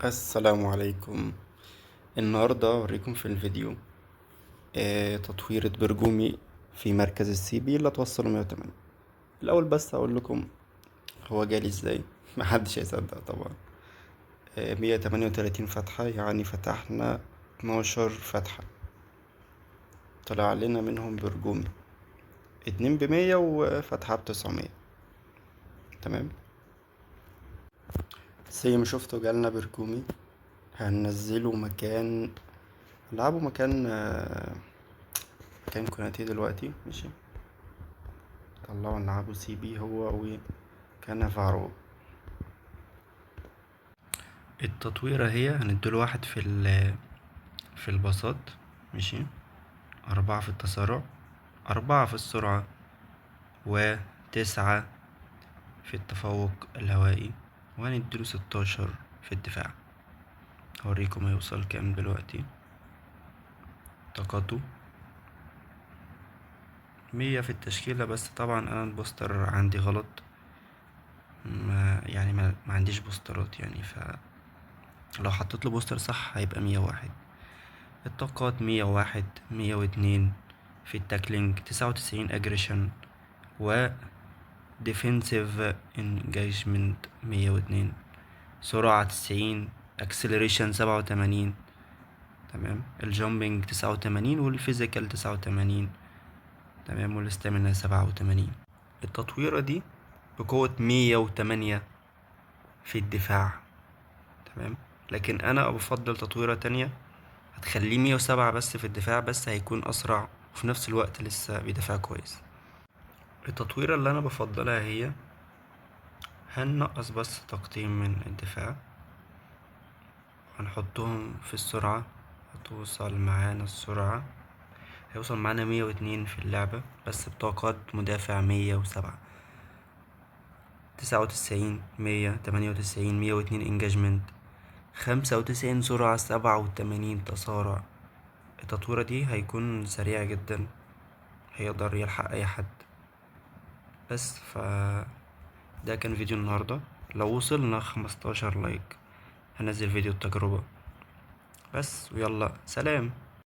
السلام عليكم. النهاردة أوريكم في الفيديو تطويرة برجومي في مركز ال CB اللي توصله 108. الأول بس أقول لكم هو جالي إزاي، محدش هيصدق طبعا. 138 فتحة، يعني فتحنا 12 فتحة، طلع لنا منهم برجومي 2 ب100 وفتحة ب900. تمام، زي ما شفتوا جالنا برجومي، هننزله مكان، نلعبه مكان كوناتي دلوقتي. ماشي، طلعوا نلعبه CB هو وكانافارو. التطويرة هي هنديله 1 في البساط، ماشي، 4 في التسارع، 4 في السرعة، و9 في التفوق الهوائي، وهنديله 16 في الدفاع. هوريكم هيوصل كام دلوقتي. طاقته 100 في التشكيلة، بس طبعا انا البوستر عندي غلط، ما عنديش بوسترات يعني، ف لو حطيت له بوستر صح هيبقى 101. الطاقات 101، 102 في ال tackling، 99 aggression، و defensive engagement 102، سرعة 90، acceleration 87، تمام، ال jumping 89، وال physical 89، تمام، وال stamina 87. التطويرة دي بقوة 108 في الدفاع، تمام، لكن أنا بفضل تطويرة تانية هتخليه 107 بس في الدفاع، بس هيكون أسرع وفي نفس الوقت لسه بيدافع كويس. التطويرة اللي أنا بفضلها هي هننقص بس طاقتين من الدفاع، هنحطهم في السرعة، هتوصل معانا السرعة، هيوصل معانا 102 في اللعبة، بس بطاقات مدافع 107، 99، 198، 102 engagement، 95 سرعة، 87 تسارع. التطويرة دي هيكون سريع جدا، هيقدر يلحق اي حد. بس ده كان فيديو النهاردة. لو وصلنا 15 like هنزل فيديو التجربة بس، ويلا سلام.